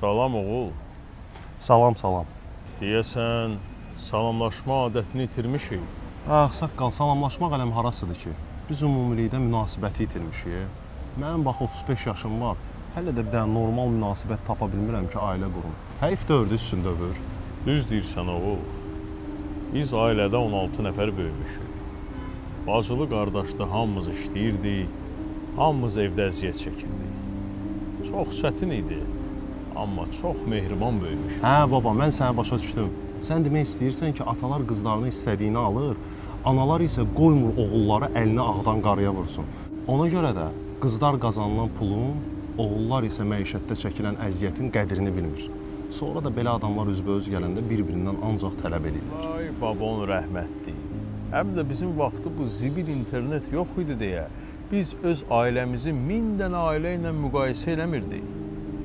Salam oğul. Salam, salam. Deyəsən salamlaşma adətini itirmişik. Ağsaqqal, salamlaşmaq ələm harasıdır ki? Biz ümumilikdə münasibəti itirmişik. Mənim bax 35 yaşım var. Hələ də bir dənə normal münasibət tapa bilmirəm ki, ailə qurum. Heyf dördü üstün dövür. Düz deyirsən oğul. Biz ailədə 16 nəfər böyümüşük. Bacılı qardaşlı hamımız işləyirdik, hamımız evdə əziyyət çəkirdik. Çox çətin idi, amma çox mehriban böyümüşük. Hə baba, mən səni başa düşdüm. Sən demək istəyirsən ki, atalar qızlarını istədiyini alır, analar isə qoymur oğulları əlini ağdan qarıya vursun. Ona görə də qızlar qazanılan pulun, oğullar isə məişətdə çəkilən əziyyətin qədrini bilmir. Sonra da belə adamlar üzbəüz gələndə bir-birindən ancaq tələb eləyirlər. Ay babon rəhmətli. Həm də bizim vaxtı bu zibil internet yox idi deyə biz öz ailəmizi 1000 dənə ailə ilə müqayisə eləmirdik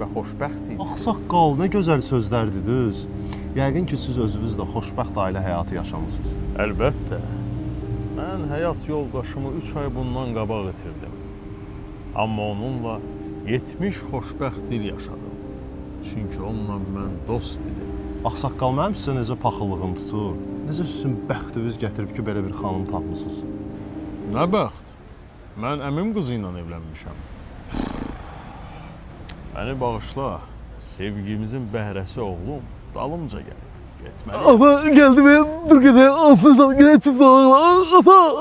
və xoşbəxt idik. Ağsaqqal, nə gözəl sözlərdir, düz. Yəqin ki, siz özünüz də xoşbəxt ailə həyatı yaşamısınız. Əlbəttə. Mən həyat yoldaşımı 3 ay bundan qabaq itirdim. Amma onunla 70 xoşbəxt il yaşadım. Çünki onunla mən dost idim. Ağsaqqal, mənim sizə necə paxıllığım tutur. Necə sizin bəxtiniz gətirib ki, belə bir xanım tapmısınız. Nə bəxt? Mən əmim qızı ilə evlənmişəm. Məni bağışla. Sevgimizin bəhrəsi oğlum dalımca gəlib. Getməliyəm. Ata geldi be dur gede asılacağım gene çift ata.